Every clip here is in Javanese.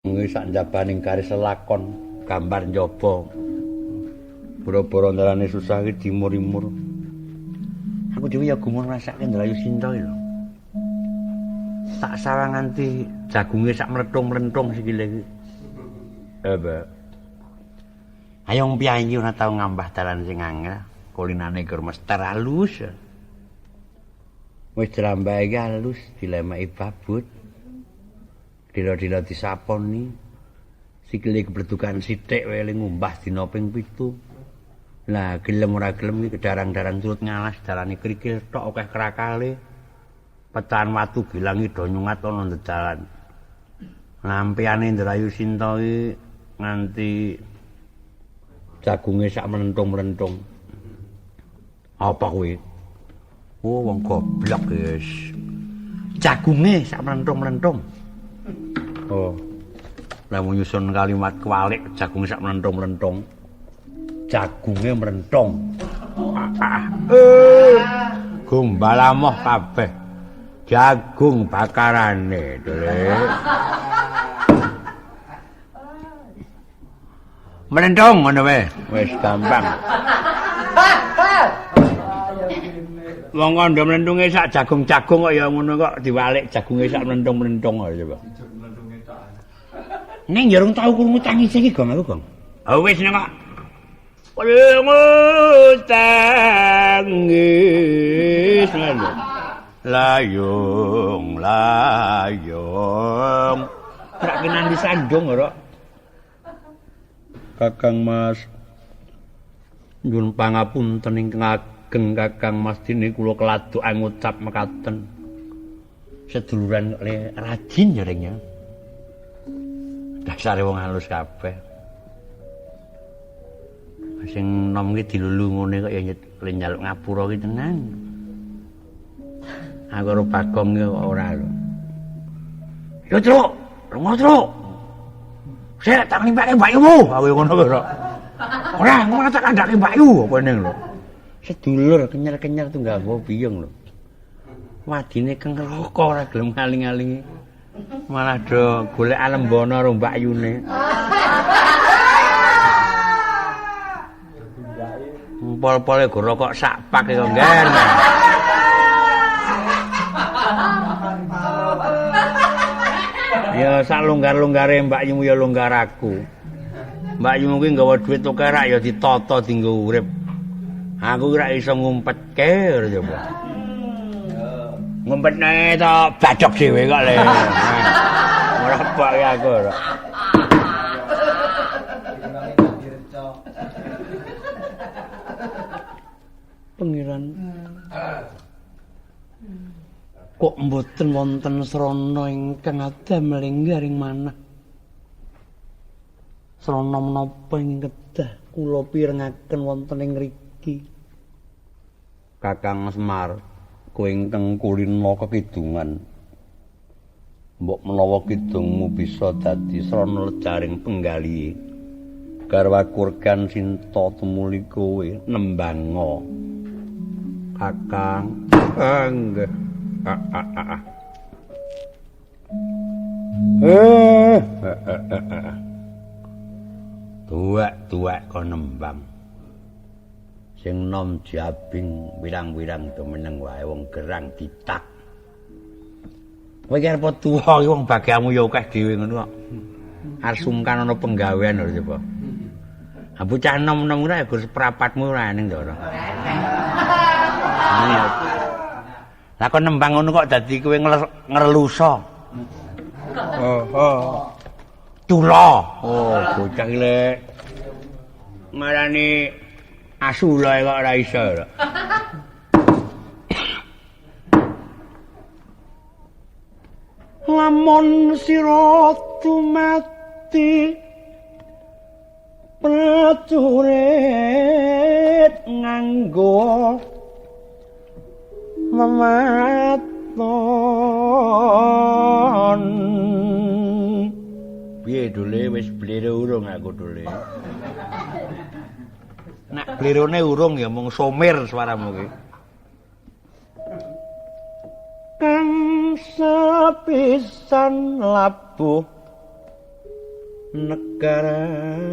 Kuwi sak njabaning garis lelakon, gambar njaba. Boro-boro dalane susah iki dimur-imur. Aku dhewe ya gumun ngrasake Ndrayu Sinta iki lho. Tak sawang nganti jagunge sak mlethung-mlenthung sikile iki. Apa? Ayo piyayi ora tau ngambah dalan sing angel, kulinane gur mester halus. Wis jrambahe iki halus dilemeki babut. Dila-dila disaponi. Sikile kebledukan sithik wae le ngumbah dina ping 7. Lah gelem ora gelem iki kedarang-darang turut ngalas dalane krikil tok akeh krakale. Pecahan watu gilangi do nyungat ana dalan. Lampiane Ndrayu Sinta iki nganti jagunge sak mlentung-mlentung. Apa kuwi? Oh wong goblok wis. Jagunge sak mlentung-mlentung. Oh. Lah nyusun kalimat kualik jagunge sak mlentung-mlentung. Jagunge mlentung. Gombal amoh kabeh. Jagung bakarane, Dule. Mlentung ngono wae. Wis gampang. Wong kandha mlentunge sak jagung-jagung kok ya ngono kok diwalik jagunge sak mlentung-mlentung kok coba. Ning ya urung tau krungu tangise iki Gong aku, Gong. Ha wis nek kok. Krungu tangis ngono. Layung, layung. Rak kinanti sandung ora. Kakang Mas. Nyuwun pangapunten ingkang ageng Kakang Mas dene kula keladuk ngucap mekaten. Seduluran kok le rajin ya ring ya. Dasare wong halus kabeh. Sing nom ki dilulu ngene kok ya le njaluk ngapura ki tenan. Aku karo Bagong ki ora lho. Yo Truk, lunga Truk. Sik tak limpake mbakyumu, aku ngono kok. Ora, ngono tak kandhake mbakyu apa ning lho. Sedulur kenyel-kenyel tunggal nggo biyung lho. Wadine keng neraka ora gelem ngaling-alingi. Malah do golek alembana karo mbakyune. Pol-pole go rokok sak pak kok nggen. Ya sak longgar-longgare mbakyumu ya longgar aku. Mbakyumu kuwi nggawa dhuwit akeh rak ya ditata dienggo urip. Aku ora iso ngumpetke coba. Ngumpetne to bacok dhewe kok le. Ora bak ya aku ora. Pangeran. Kok mboten wonten srana ingkang adamel lenggah ing manah. Srana menapa ing kedah kula pirengaken wonten ing mriki. Kakang Semar, kowe ingkang kulina kekidungan. Mbok menawa kidungmu bisa dadi srana lejaring penggali. Garwaku Regan Sinta tumuli kowe nembanga. Kakang, nggih. Tuwek-tuwek kon nembang. Sing nom jabing wirang-wirang do meneng wae wong gerang ditak. Kowe iki arep tuwa iki wong bagianmu ya akeh dhewe ngono kok. Arep sungkan ana penggawean lho coba. Ha bocah nom-nom ora ya gur seprapatmu ora eneng to ora. Lah kon nembang ngono kok dadi kowe ngerlusa. Oh, oh. Tula. Oh, bocah iki lek marani asula kok ora iso ora. Lamun sira dumati prajurit nganggo mematon. Piye dole wis blero urung aku dole. Nek blerone urung ya mung somir suaramu ki. Kang sepisan labuh negarane.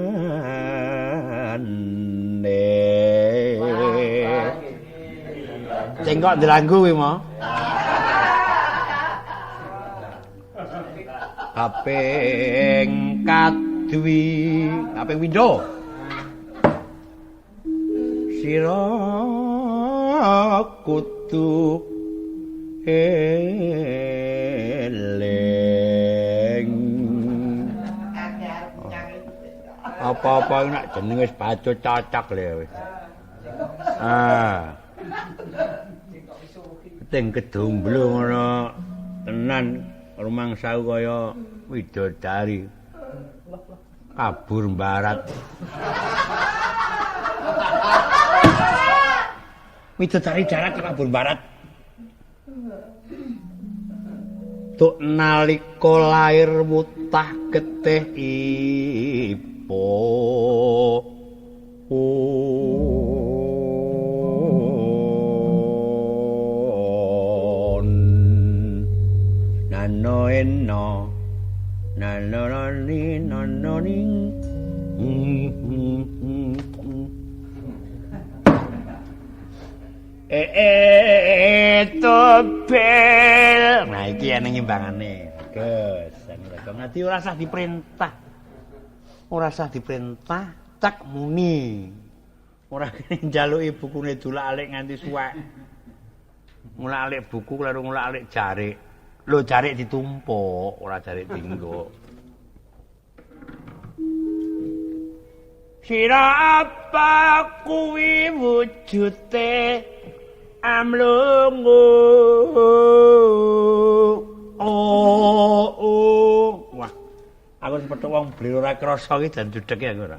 Cengkok ndelanggu kuwi mo. Kaping kadwi, kaping pindho. Sira kudu eling. Apa-apa nek jeneng wis bacut cocok lho wis. Ah. Ting kedomblo ngono tenan rumangsaku kaya widodari. Kabur mbarat. Widodari darat kabur mbarat. Tuk nalika lair wutah getih ipo. Nano eno nano ni nano ni. Tobel. Nah iki eneng imbangane. Bagus. Nanti ora usah diperintah. Ora usah diperintah, tak muni. Ora njaluki bukune dolak-alik nganti suwek. Ngulak-alik buku karo ngulak-alik jarik. Lho jarik ditumpuk, ora jarik dinggo. Sira apa kuwi wujute amlungu? Oh, oh. Wah, aku sepethuk wong bliro ora krasa iki jan judheke aku ora.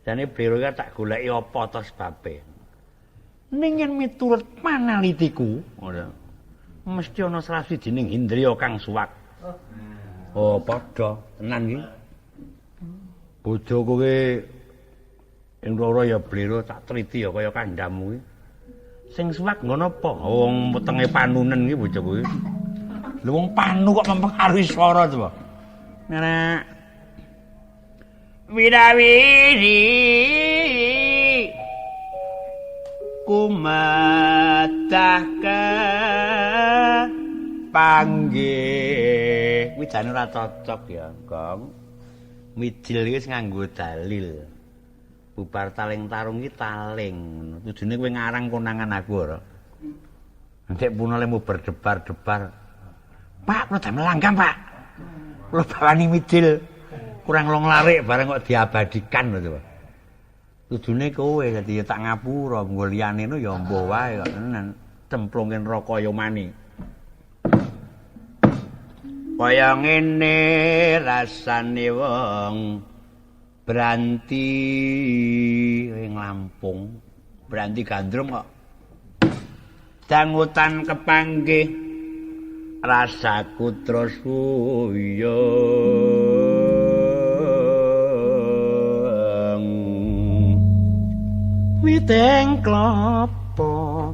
Jane bliro iki tak goleki apa to sebabe. Ning yen miturut panalitiku, ngono. Mesti ana salah sijining indriya kang suwak. Oh, padha tenan iki. Bojoku ki ing loro ya bliro tak triti ya kaya kandhamu iki. Sing suwak ngono apa? Wong wetenge panunen iki bojoku iki. Lho wong panu kok mempengaruhi swara to, Pak. Nek wirawiri kumatah panggih. Kuwi jane ora cocok ya, Gong. Mijil iki wis nganggo dalil. Bubar taling tarung iki taling. Tujune kowe ngarang konangan aku ora. Nek punole mu berdebar-debar. Pak, kula damel langgam, Pak. Kula bawani mijil. Kurang long larik bareng kok diabadikan lho, Pak. Tujune kowe dadi ya tak ngapura, nggo liyane no ya mbuh wae kok tenan. Cemplungke neraka ya mani. Kaya ngene rasane wong branti ing Lampung, branti gandrung kok. Dangutan kepanggih rasaku terus wuyung. Witeng klopo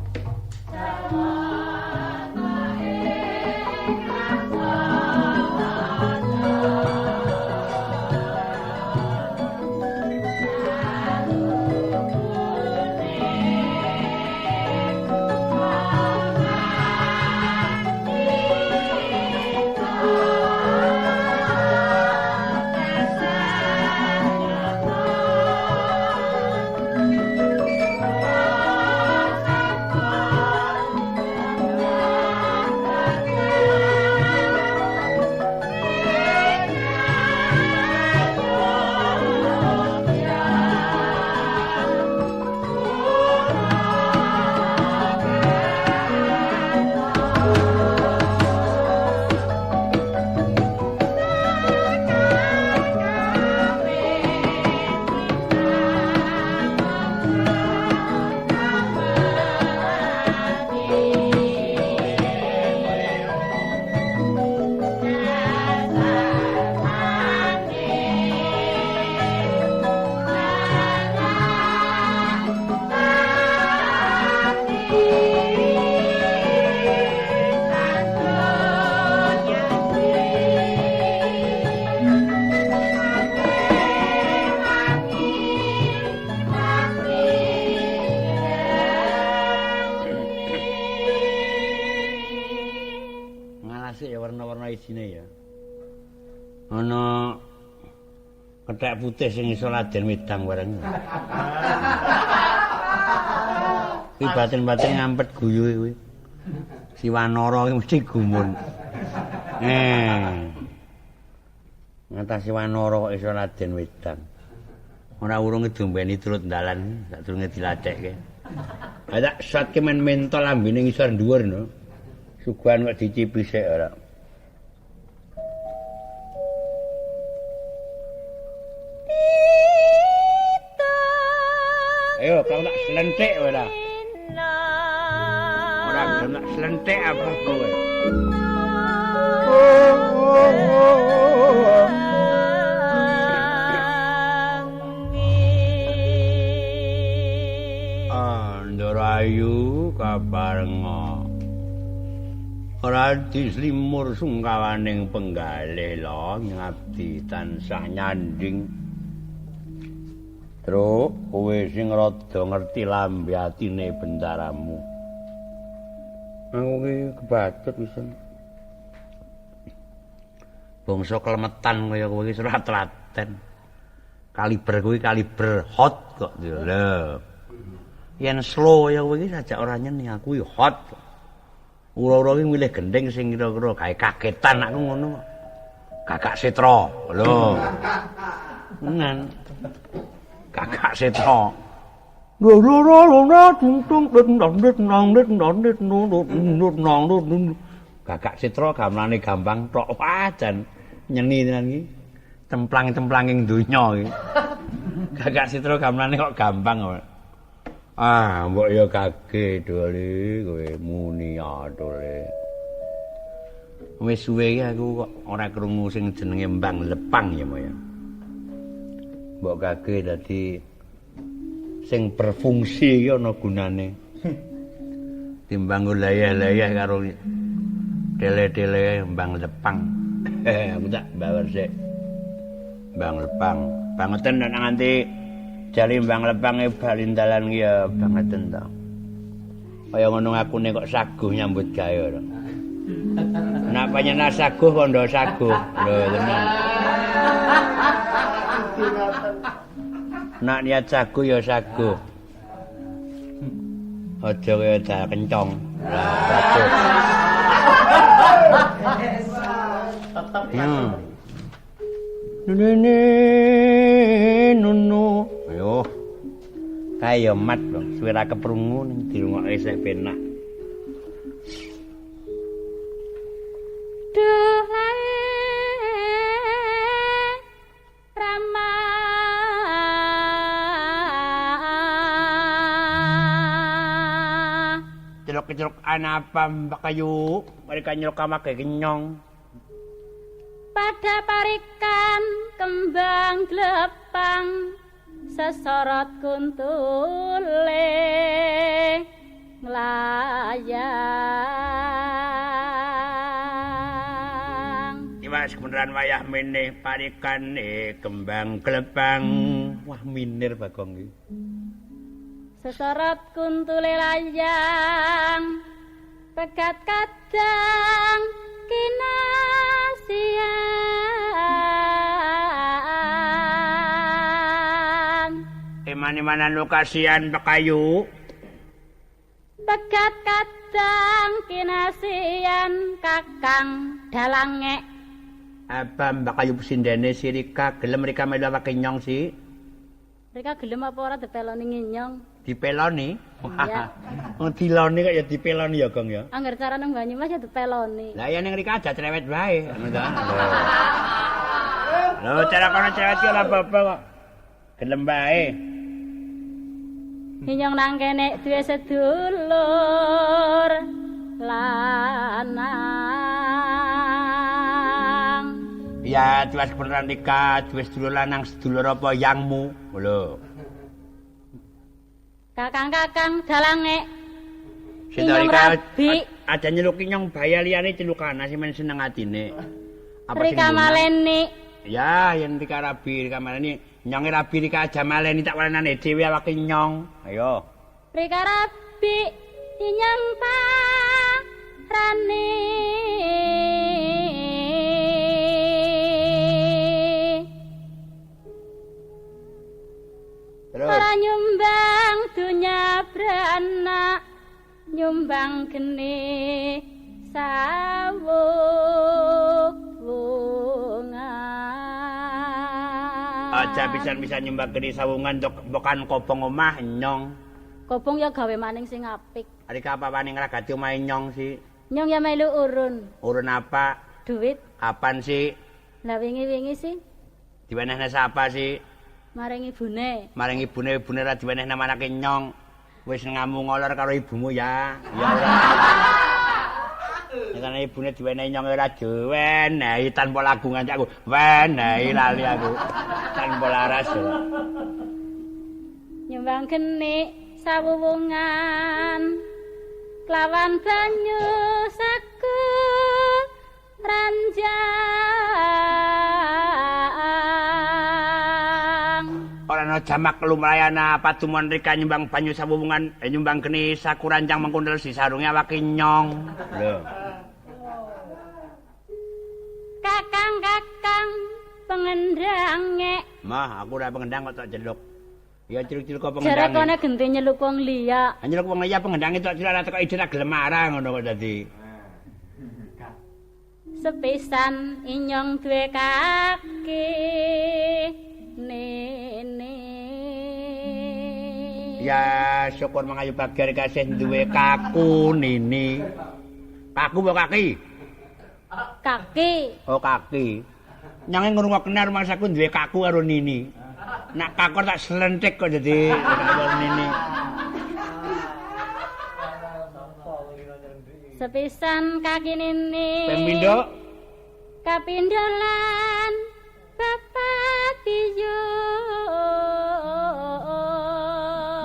Ana kethek putih sing iso laden wedang bareng. Kuwi batin-batin ngampet guyu kuwi. Si Wanara iki mesti gumun. Ngatasi Wanara kok iso laden wedang. Ora urung diombeni turut dalan, sadurunge diladekke. Ha tak satke men mentol lambene ngisor dhuwur no. Suguhan kok dicipi sik ora. Ayo, kau tak selentik ora. Ora gelem tak selentik apa kowe. Andarayu kabarenga. Ora dislimur sungkawaning penggalih lho ngabdi tansah nyanding. Truk, kowe sing rada ngerti lambe atine bendaramu. Aku ki kebacut pisan. Bangsa klemetan kaya kowe iki ora telaten. Kaliber kuwi kaliber hot kok. Lho. Yen slow kaya kowe iki sajak ora nyeni, aku iki hot. Ura-ura iki milih gendhing sing kira-kira gawe kagetan aku ngono. Gagak Setra. Lho. Tenan. Gagak Setra. Gagak Setra gamelane gampang tok. Wah, jan nyeni tenan iki. Cemplang-cemplanging donya iki. Gagak Setra gamelane kok gampang kok. Ah, mbok ya kaget dole kowe muni adole. Wis suwe iki aku kok ora krungu sing jenenge Mbang Lepang ya, Maya. Mbok kaget dadi sing berfungsi iki ana gunane. Timbang layah-layah karo tele-tele Mbang Lepang. Aku tak bawer sik. Mbang Lepang. Bangeten nek nganti jali Mbang Lepang e bali dalan ki ya bangeten to. Kaya ngono ngakune kok saguh nyambut gawe ora. Nek panjenengan saguh kandha saguh. Lho tenan. Nak niat saguh ya saguh. Aja kaya dal kencong. Lah saguh. Tetep Nene nunu. Ayo. Kae ya mat lho, suwe ra keprungu ning dirungokke sik penak. Duh lae Rama. Celok-celok ana apa Mbak Kayu? Mereka nyelok kamake kenyong. Pada parikan kembang glepang sesorot kuntule nglayang. Iwas kebenaran wayah meneh parikane kembang glepang. Wah minir Bagong iki. Sesorot kuntule layang pegat kadang kinasian. Emane-mana lu kasihan Pekayu. Pegat kadang kinasian kakang dalange. Apa Mbak Kayu sindene si Rika gelem Rika melu awake nyong si? Rika gelem apa ora dipeloni nyong? Dipeloni? Iya. Wong diloni kok ya dipeloni ya, Gong ya. Angger cara nang Banyumas ya dipeloni. Lah ya ning Rika aja cerewet wae, ngono ta. Lho, cara kono cerewet ki ora apa-apa kok. Gelem wae. Nyong nang kene duwe sedulur lanang. Ya, tuwas kebenaran Rika, duwe sedulur lanang, sedulur apa yangmu? Lho. Kakang-kakang dalange. Sing rabi aja nyeluki nyong baya liyane celukana sing men seneng atine. Apa sing Rika maleni. Ya, yen Rika rabi, Rika maleni, nyonge rabi Rika aja maleni tak warenane dhewe awake nyong. Ayo. Rika rabi nyong parani. Nyumbang geni sawuwungan. Aja pisan-pisan nyumbang geni sawungan bokan kobong omah nyong. Kobong ya gawe maning sing apik. Rika apa wani ngragati omahe nyong sih? Nyong ya melu urun. Urun apa? Duit. Kapan sih? Lah wingi-wingi sih. Diwenehne sapa sih? Maring ibune. Maring ibune, ibune ra diwenehne marake nyong. Wis ngamu ngolor karo ibumu ya. Ya ora. Nek ibune diwenehi nyong ora diwenehi tanpa lagu nganti aku. Wenehi lali aku. Tanpa laras. Nyumbang geni sawuwungan kelawan banyu saku ranjang. Ora ana jamak lumrayana padumon rika nyumbang banyu sawuwungan nyumbang geni saku ranjang mengkundel disarunge awake nyong. Lho. Kakang-kakang pengendange. Mah, aku ora pengendang kok tak jeluk. Ya ciluk-ciluk kok pengendange. Jare kone genti nyeluk wong liya. Nyeluk wong liya pengendange tok ciluk ora teko ide ra gelem marang ngono kok dadi. Sepisan inyong duwe kaki nene. Ya syukur mangayu bagian kasih duwe kaku nini. Kaku apa kaki? Kaki. Oh kaki. Nyange ngrungokne rumangsaku duwe kaku karo nini. Nak kakor tak selentik kok dadi karo nini. Sepisan kaki nini. Ping pindho? Kapindho lan bapak biyung.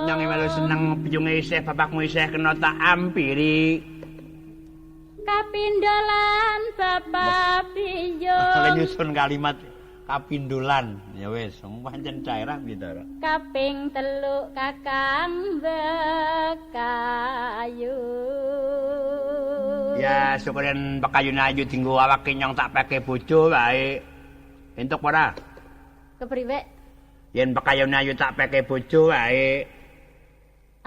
Nyonge melu seneng biyunge isih bapakmu isih kena tak ampiri. Kapindho lan bapak biyung. Nyusun kalimat kapindholan. Ya wis, pancen daerah piye ta? Kaping telu kakang bekayu. Ya syukur yen pekayune ayu dienggo awake nyong tak peke bojo wae. Entuk ora? Kepriwe? Yen pekayune ayu tak peke bojo wae.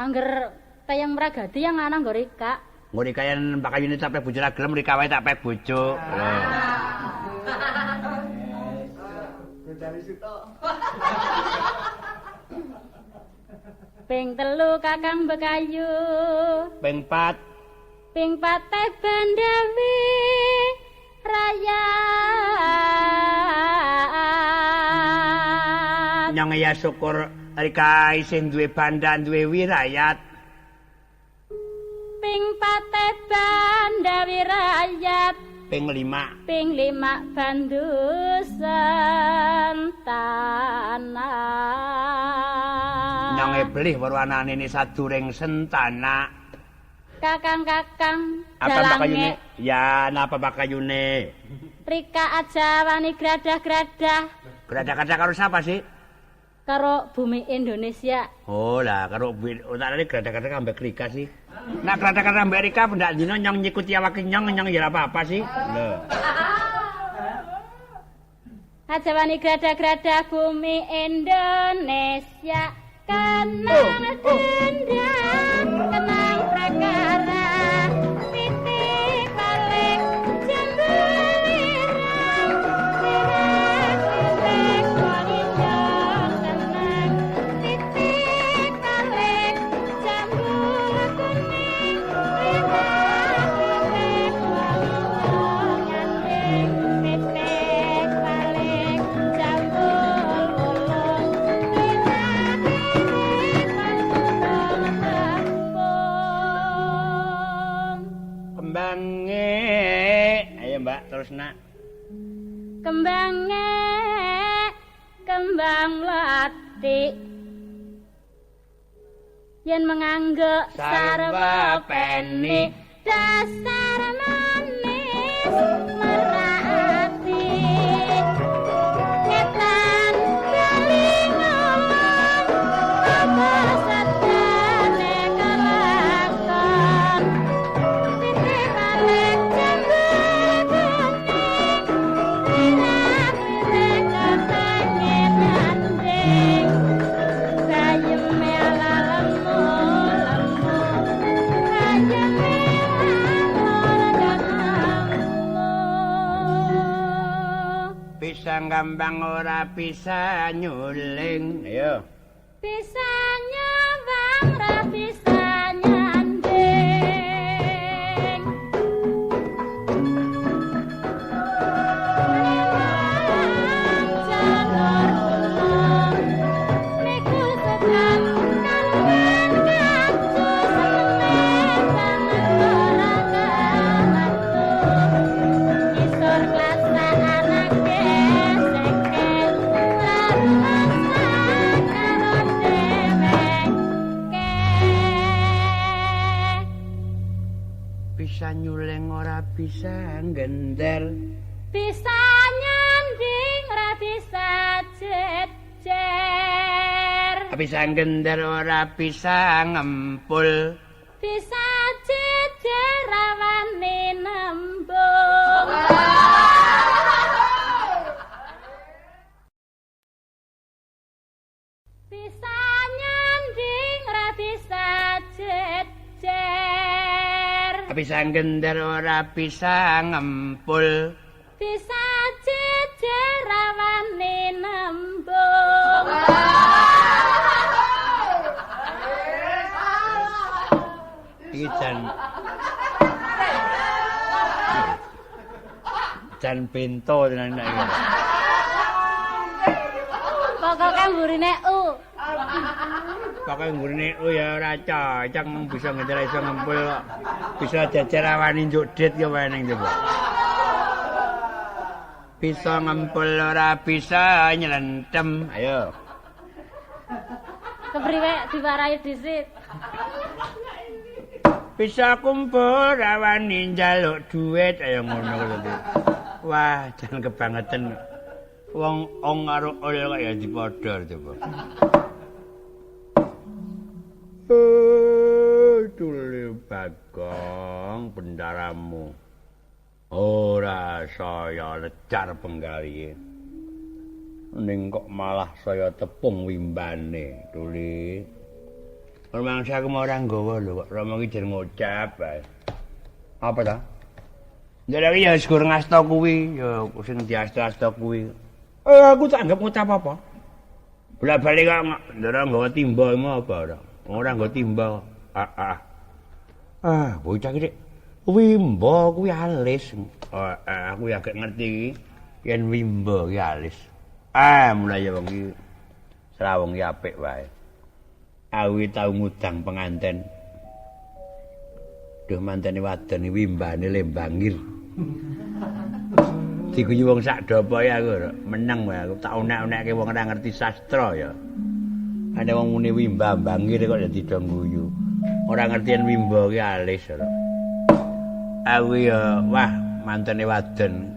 Angger tayang mragadi yang ana nggo Rika. Nggo Rika yen pekayune tak pek bojo ra gelem Rika wae tak pek bojo. Lho. Ping telu kakang bekayu. Ping pat. Ping pate bandawi raya. Nyong ya syukur Rika isih duwe banda duwe wirayat. Ping pate bandawi rayat. Ping lima. Ping lima bandu sentana. Nyonge belih weruanane ini saduring sentana. Kakang-kakang apa bakayune? Ya, napa bakayune? Rika aja wani gradah-gradah. Gradah-gradah karo siapa sih? Karo bumi Indonesia. Oh lah, karo bumi otakane gradah-gradah ambek Rika sih. Nak gradah-gradah ambek Rika pendak dina nyong nyikuti awake nyong nyong ya apa-apa sih. Lho. Aja wani gradah-gradah bumi Indonesia. Kenang dendam, kenang prakara, pitik balik jember ireng, pitik wong seneng, pitik balik jambul kuning, pitik wong nyanding, pitik balik jambul wulung. Kembange, ayo Mbak terus nak. Kembange, kembang mlati. Yen mengangguk sarwa peni, dasar manis merati. Ngetan bali ngomong, apa sedane kelakon. Titik balik jambul kuning, wirak-wirik kepengen nanding. Bayeme ala lemu-lemu, bayeme gampang ora bisa nyuling. Ayo. Bisa nyawang ra bisa nyanding. Jalur tulung mikul sebrang kalungan kacu senenge banget ora kemantu. Isor klasak anake sekel ora rumangsa karo dheweke. Bisa nyuling ora bisa ngender. Bisa nyanding ra bisa jejer. Bisa ngender ora bisa ngempul. Bisa jejer ra wani nembung. Bisa nyanding ra bisa jejer. Bisa ngender ora bisa ngempul. Bisa jejer ra wani nembung. Iki jan bento tenan nek iki. Pokoke mburine u. Pokoke mburine u ya ora cocok bisa ngender iso ngempul kok. Bisa jejer awani njuk dit ya wae ning coba. Bisa ngempul ora bisa nyelentem. Ayo. Kepriwe diwarai dhisit. Bisa kumpul rawani njaluk duit ayo ngono kuwi. Wah, jan kebangetan. Wong ong karo ol kok ya dipadha coba. Tuli Bagong bendaramu. Ora saya lecar penggalihe. Ning kok malah saya tepung wimbane, Tuli. Rumangsa aku mau ora nggawa lho kok Rama iki jen ngucap bae. Apa ta? Ndelok iki ya wis gur ngasta kuwi, ya sing diasta-asta kuwi. Aku tak anggap ngucap apa. Bolak-balik kok ndara nggawa timba mau apa ora? Ora nggawa timba. Ah. Ah, bocah iki wimba kuwi alis. Aku ya gak ngerti iki yen wimba ki alis. Ah, mulai ya wong iki srawung ki apik wae. Awi tau ngudang penganten. Duh mantene wadon wimbane lembangir. Diguyu wong sak dopoke aku meneng wae aku tak unek-unekke wong ora ngerti sastra ya. Ana wong muni wimba bangir kok dadi do guyu. Ora ngerti yen wimba ki alis ora. Aku ya wah mantene wadon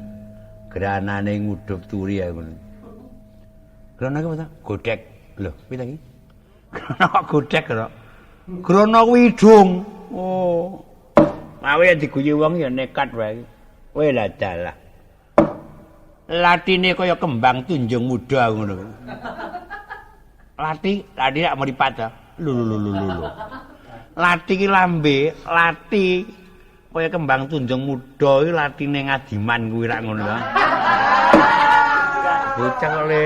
granane ngudup turi aku ngono. Grana ki apa ta? Godhek. Lho, piye ta iki? Grana kok godhek kok. Grana kuwi hidung. Oh. Awe ya diguyu wong ya nekat wae. Kowe lah dalah. Latine kaya kembang tunjung muda ngono. Lati, lati rak mripat ta. Lho lho lho lho. Lati ki lambe, lati kaya kembang tunjung muda iki latine Ngadiman kuwi rak ngono ta. Bocah kok le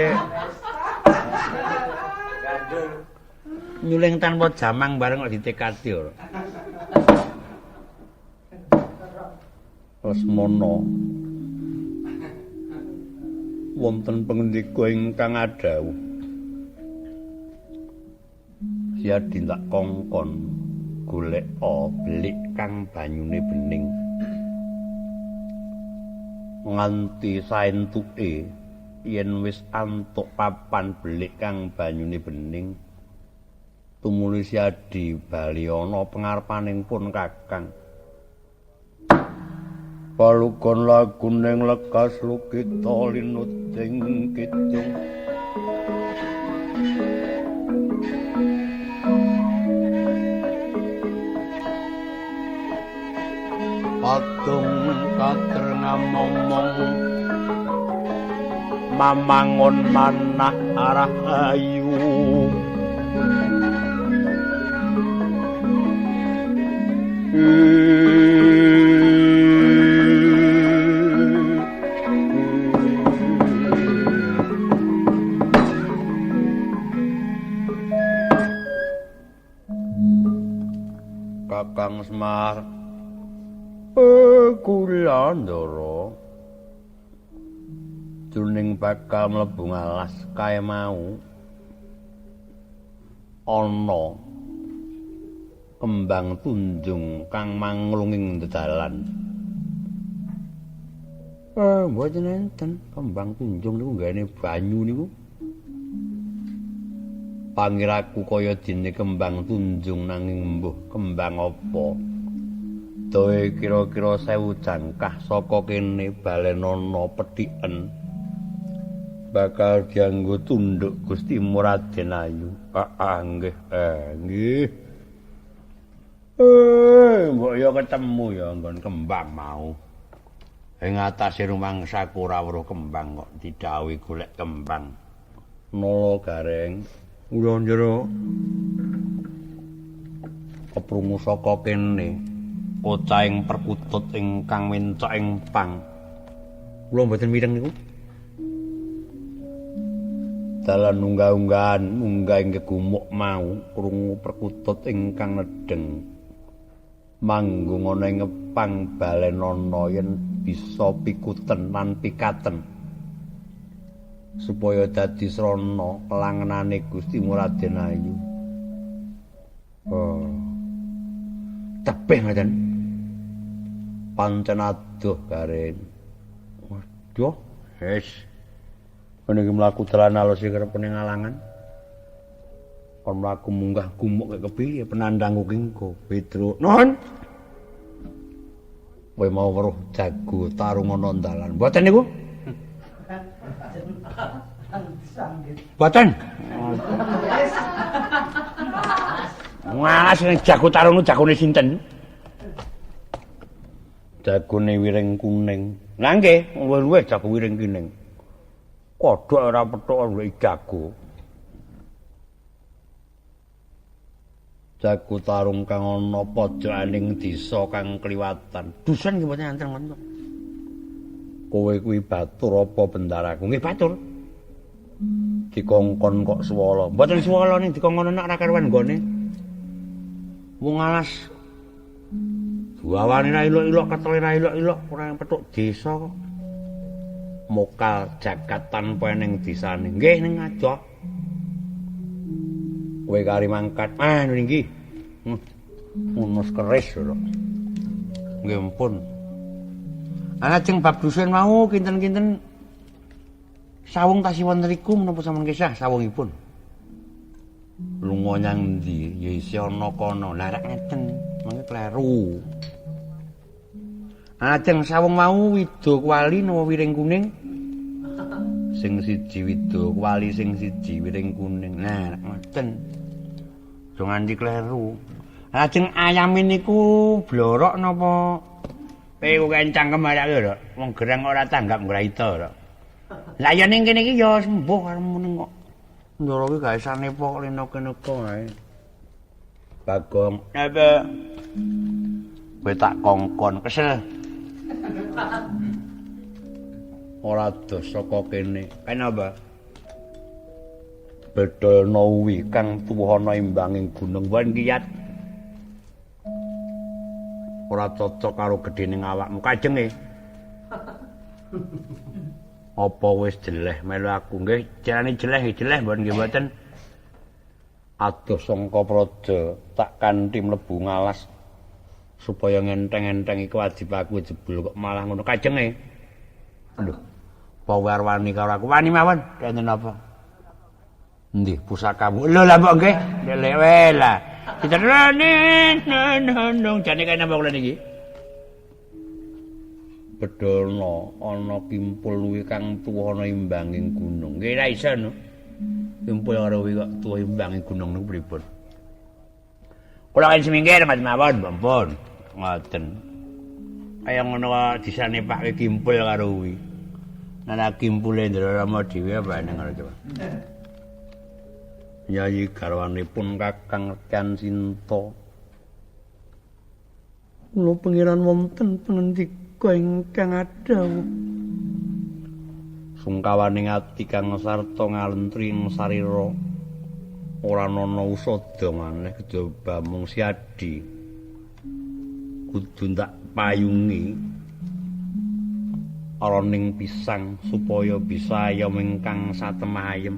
nyuling tanpa jamang bareng kok ditekati ora. Lesmana wonten pangendika ingkang adhawuh. Siadi tak kongkon goleka belik kang banyune bening. Nganti saentuke yen wis antuk papan belik kang banyune bening, tumuli Siadi bali ana pengarepaning pun Kakang. Palugon laguning lekas lukita linuting kidung. Patung kater ngamomong mamangon manah arah ayu. Kakang Semar. Kula Ndara. Jroning bakal mlebu ngalas kae mau ana kembang tunjung kang manglunging dedalan. Mboten enten kembang tunjung niku nggene banyu niku. Pangiraku kaya dene kembang tunjung nanging mbuh kembang apa. Doe kira-kira 1000 jangkah saka kene balenana pethiken. Bakal dianggo tunduk Gusti Raden Ayu. Nggih, nggih. Mbok ya ketemu ya nggon kembang mau. Ing atase rumangsaku ora weruh kembang kok didhawuhi golek kembang. Nala Gareng, kula njero keprungu saka kene kocahing perkutut ingkang mencok ing pang. Kula mboten mireng niku. Dalan unggah-unggahan munggah ing gegumuk mau krungu perkutut ingkang nedheng. Manggung ana ing pang balenana yen bisa pikuten lan pikaten supaya dadi srana kelangenane Gusti Raden Ayu. Oh. Tebih ngoten. Pancen adoh Gareng. Waduh, wis. Ngene iki mlaku dalan alus iki kerep ning alangan. Kon mlaku munggah gumuk kaya kepiye penandangku ki engko Petruk. Nuhun. Kowe mau weruh jago tarung ana dalan. Mboten niku? Mboten. Ngalas ning jago tarung jagone sinten? Jagone wiring kuning. Lah nggih, luwih jago wiring kuning. Kodhok ora pethuk golek jago. Jago tarung kang ana pojokaning desa kang kliwatan. Dusun nggih mboten enten ngono. Kowe kuwi batur apa bendaraku? Nggih batur. Dikongkon kok swala. Mboten swala ning dikongkon nek ora karuan nggone. Wong alas duawane ra ilok-ilok, ketole ra ilok-ilok, ora pethuk desa kok. Mokal jagat tanpa ning desane. Nggih ning adoh. Kowe kari mangkat. Ah nggih. Unus keris lho. Nggih ampun. Lajeng bab dusun mau kinten-kinten sawung tasih wonten riku menapa sampeyan kesah sawungipun. Lunga nyang endi? Ya isih ana kono. Lah rek ngeten, mangke kleru. Lajeng sawung mau wida kuali napa wiring kuning? Sing siji wida kuali, sing siji wiring kuning. Nah, rek ngoten. Aja nganti kleru. Lajeng ayame niku blorok napa kowe kencang kemarak lho. Wong gerang ora tanggap ngraita lho. Lah ya ning kene iki ya sembuh karo muni kok. Ndoro iki gawe sanepa kok lena-kene ae. Bagong, napa? Kowe tak kongkon kesel. Ora dos saka kene. Kenapa? Bedolna uwi kang tuwa ana imbanging gunung wan kiyat. Ora cocok karo gedhening awakmu kajenge. Apa wis jeleh melu aku nggih jarane jeleh jeleh mboten nggih mboten. Adoh sangka praja tak kanthi mlebu ngalas supaya ngenteng-entengi kewajibanku jebul kok malah ngono kajenge. Lho, apa warwani karo aku? Wani mawon, enten apa? Endi pusakamu? Lho lah mbok nggih, lele lah. Diterane nong jane kene apa kula niki? Bedolna ana kimpul luwi kang tuwa ana imbanging gunung. Nggih ra iso no. Kimpul karo kuwi kok tuwa imbanging gunung niku pripun? Kula kan semingkir Mas mawon, ampun. Ngoten. Kaya ngono kok disanepake kimpul karo kuwi. Nah kimpule Ndara Rama dhewe apa ning ngono coba. Yayi garwanipun Kakang Rekyan Sinta. Kula pangeran wonten pangendika ingkang adhawuh. Sungkawaning ati kang sarta ngalentri ing sarira. Ora ana usada maneh kejaba mung siadi. Kudu tak payungi araning pisang supaya bisa ayom ingkang satemah ayem.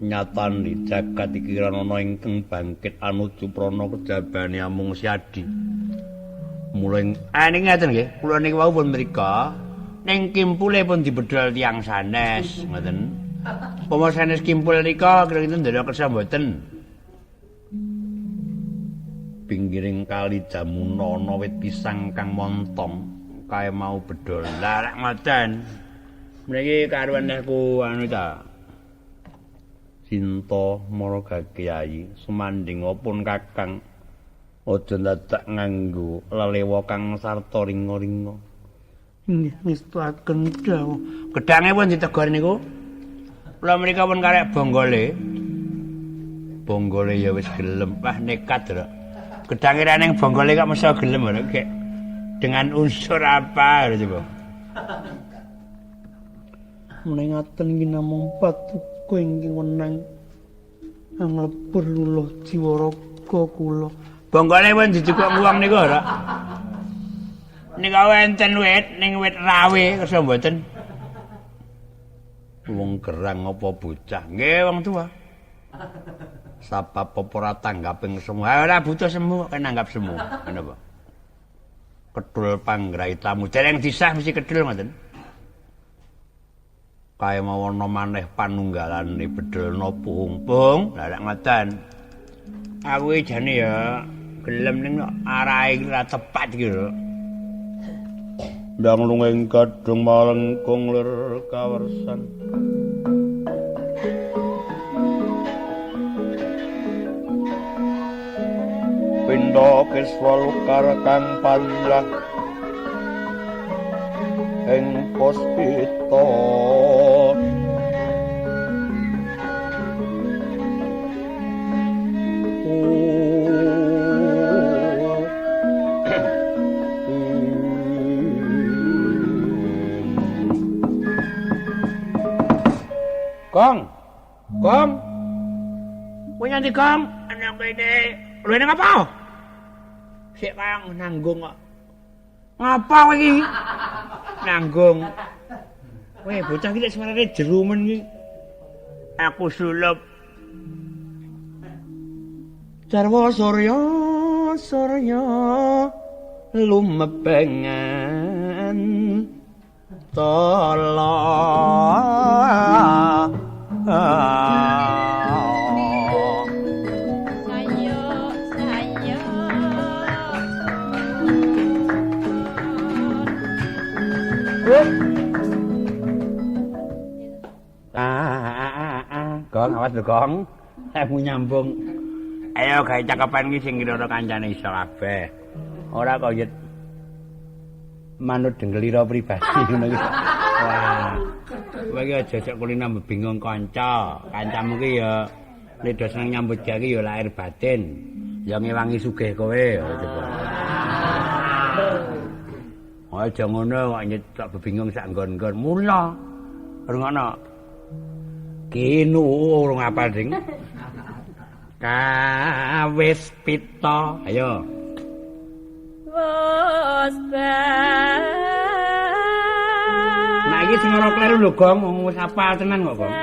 Nyatane jagat iki ana ingkang bangkit anuju prana kejabane amung siadi. Mulai ning ngaten nggih, kula niku wau pun mriko ning kimpule pun dibedhol tiyang sanes, ngoten. Upama sanes kimpul nika kira-kira ndelok kersa mboten. Pinggiring kali Jamuna ana wit pisang kang montong kae mau bedhol. Lah lek ngoten. Mriki karuan aku anu ta. Sinta maraga kyai sumandinga pun kakang aja dadak nganggo lelewa kang sarta ringa-ringa. Nggih ngestuaken dawuh. Gedhange pun ditegor niku. Kula mrika pun karek bonggole. Bonggole ya wis gelem. Wah nekat lho. Gedhange ra ning bonggole kok mesti gelem lho kek. Dengan unsur apa lho coba. Menawi ngaten iki namung patuko ingkang wenang anglebur luluh jiwa raga kula. Bonggole pun dijukuk wong niku ora. Nika wonten wit ning wit rawe kersa mboten. Wong gerang apa bocah? Nggih wong tua. Sabab apa ora tanggaping semu? Ora butuh semu, kok nanggap semu. Kenapa? Kedul panggraitamu dereng disah mesti kedul ngoten. Kae mawana maneh panunggalane bedhelna puhung-puhung. Lah lek ngoten. Aku iki jane ya gelem ning arahe iki ora tepat iki lho. Ndang lunging gadhung malengkung lir kawersan. Pindha kiswa lukar kang panjang ing puspita. Kong, Kong, kowe nyanti Kong, ana kene, lho nang apa? Sik kang nanggung kok. Ngapa kowe iki? Nanggung. Kowe bocah iki lek suarane jero men iki. Aku sulup. Jarwa surya surya lumebengan tala. Sayo sayo. Gong, awas lho Gong. Aku nyambung. Ayo gawe cakepan iki sing kira-kira kancane iso kabeh. Ora kok yet manut denggelira pribadi ngono iki. Wah. Kowe iki aja jek kulino bingung kanca. Kancamu ki ya nek do seneng nyambut gawe ya lahir batin. Ya ngewangi sugih kowe coba. Aja ngono kok nyetok bebingung sak nggon-nggon. Mula rungokno. Kinu urung apal ding. Kawis pita. Ayo. Wos ba. Nah iki sing ora kleru lho Gong, wong wis apal tenan kok Gong.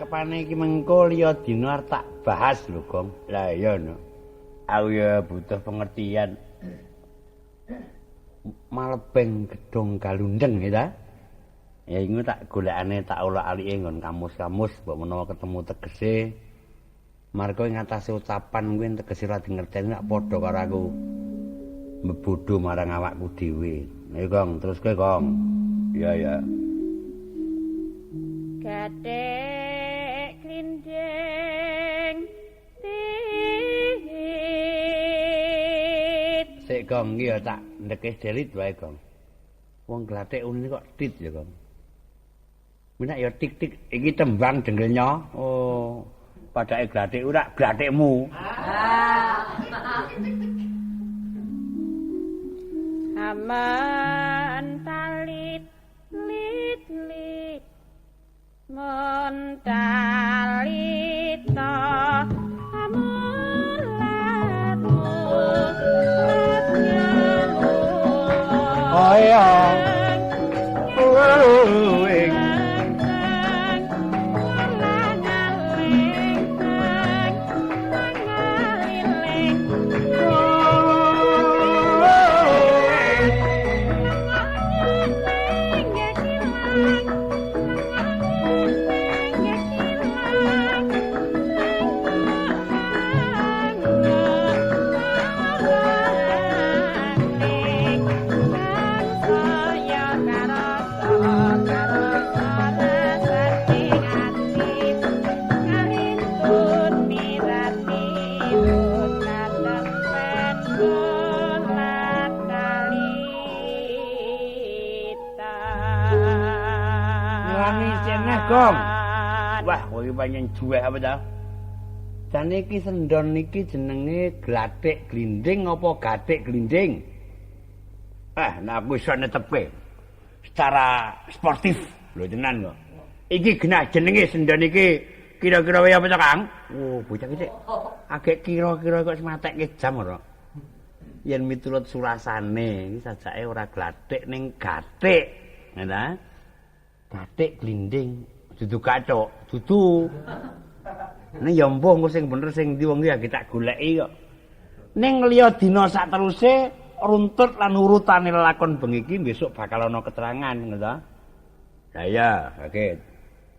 Cakepane iki mengko liya dina arep tak bahas lho, Gong. Lah iya no. Aku ya butuh pengertian. Malebeng gedhong galundeng ya ta? Ya iku tak golekane tak olak-alike nggon kamus-kamus mbok menawa ketemu tegese. Marga ing atase ucapan kuwi tegese ora dingerteni nek padha karo aku mebodo marang awakku dhewe. Ayo Gong, terus kowe Gong. Iya ya. Gathik glinding tit. Sik Gong, iki ya tak ndekis delit wae Gong. Wong glathik unine kok tit ya Gong. Minak ya tik-tik iki tembang denggelnya. Oh, padake glathik ora glathikmu. Aman talit lit lit mentalita amulatmu. Oh iya. Gong. Wah, kowe iki pancen juweh apa ta? Jane iki sendon iki jenenge glathik glinding apa gathik glinding? Ah, nek aku iso netepe secara sportif lho tenan kok. Iki genah jenenge sendon iki kira-kira wae apa ta, Kang? Oh, bocah iki agek kira-kira kok sematekke jam ora. Yen miturut surasane iki sajake ora glathik ning gathik. Ngene ta? Gathik glinding dudu gathuk, dudu. Nek ya mbuh engko sing bener sing ndi wong iki tak goleki kok. Ning liya dina sateruse runtut lan urutane lelakon bengi iki besok bakal ana keterangan ngono ta. Lah iya, oke.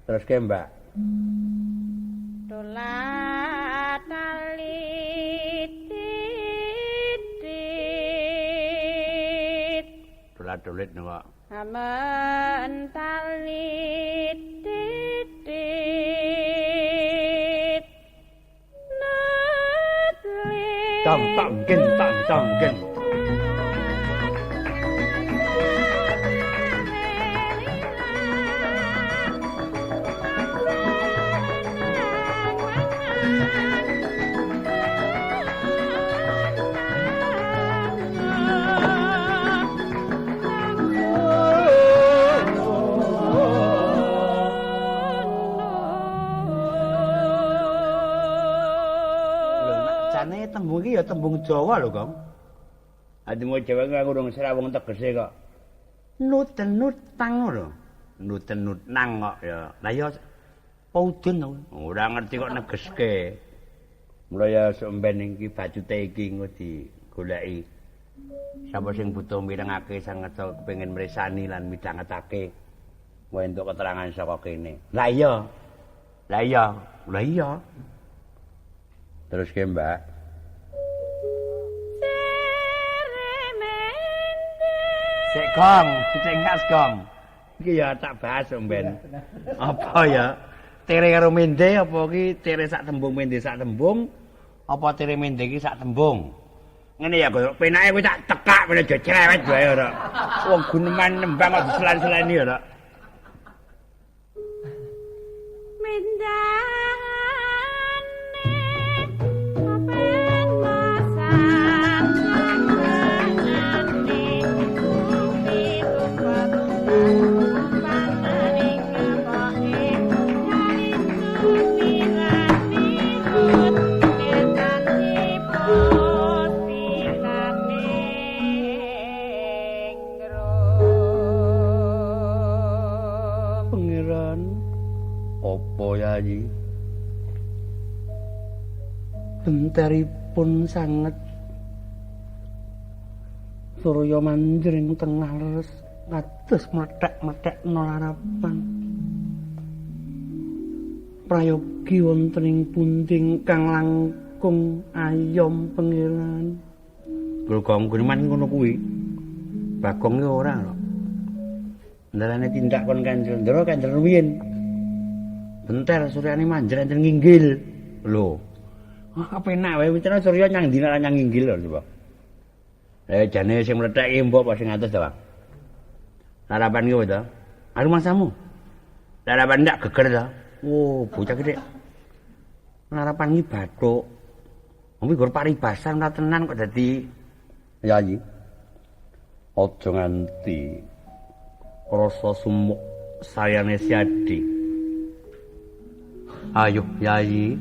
Terus ke Mbak. Dolat talit tit. Dolat dolit kok. Amen talit titit natlit tang tang gen tang tang gen. Tembung iki ya tembung Jawa lho, Kang. Tembung Jawa kuwi aku urung srawung tegese kok. Nut-nut tang lho. Nut-nut nang kok ya. Lah ya paudun to. Ora ngerti kok negeske. Mula ya sok mben iki bacute iki engko digoleki. Sapa sing butuh mirengake sanget kepengin mresani lan midhangetake. Wae entuk keterangan saka kene. Lah iya. Lah iya. Lah iya. Terus ke Mbak. Sik Gong, sithik ngas Gong. Iki ya tak bahas mben. Apa ya? Tere karo mende apa iki tere sak tembung mende sak tembung? Apa tere mende iki sak tembung? Ngene ya Gong, penake kowe tak tekak ben aja cerewet wae ora. Wong guneman nembang kok diselan-selani ora. Yayi. Benteripun sanget. Surya manjring tengah leres kados mlethek-mlethekna larapan. Prayogi wonten ing pundi ingkang langkung ayom pangeran. Bagong guneman ngono kuwi. Bagong ki ora lho. Ndarane tindak kon kancil, ndara kancil rumiyin. Benter suryane manjer enten nginggil. Lho. Ah penak wae witene surya nyang ndi nek nyang nginggil lho coba. Jane sing mlethek ki mbok apa sing atus to, Bang? Larapan ki apa to? Aku masamu. Larapan ndak geger to. Oh, bocah gede. Larapan ki bathuk. Kuwi gor paribasan ora tenan kok dadi Yayi. Aja nganti rasa sumuk sayane Siadi. Ayo Yayi.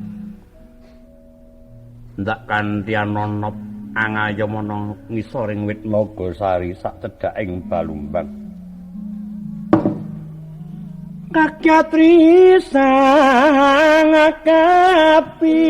Ndak kanthi anonop angayom ana ngisoring wit nagasari sak cedhaking Balumbang. Kakyatri sang akapi.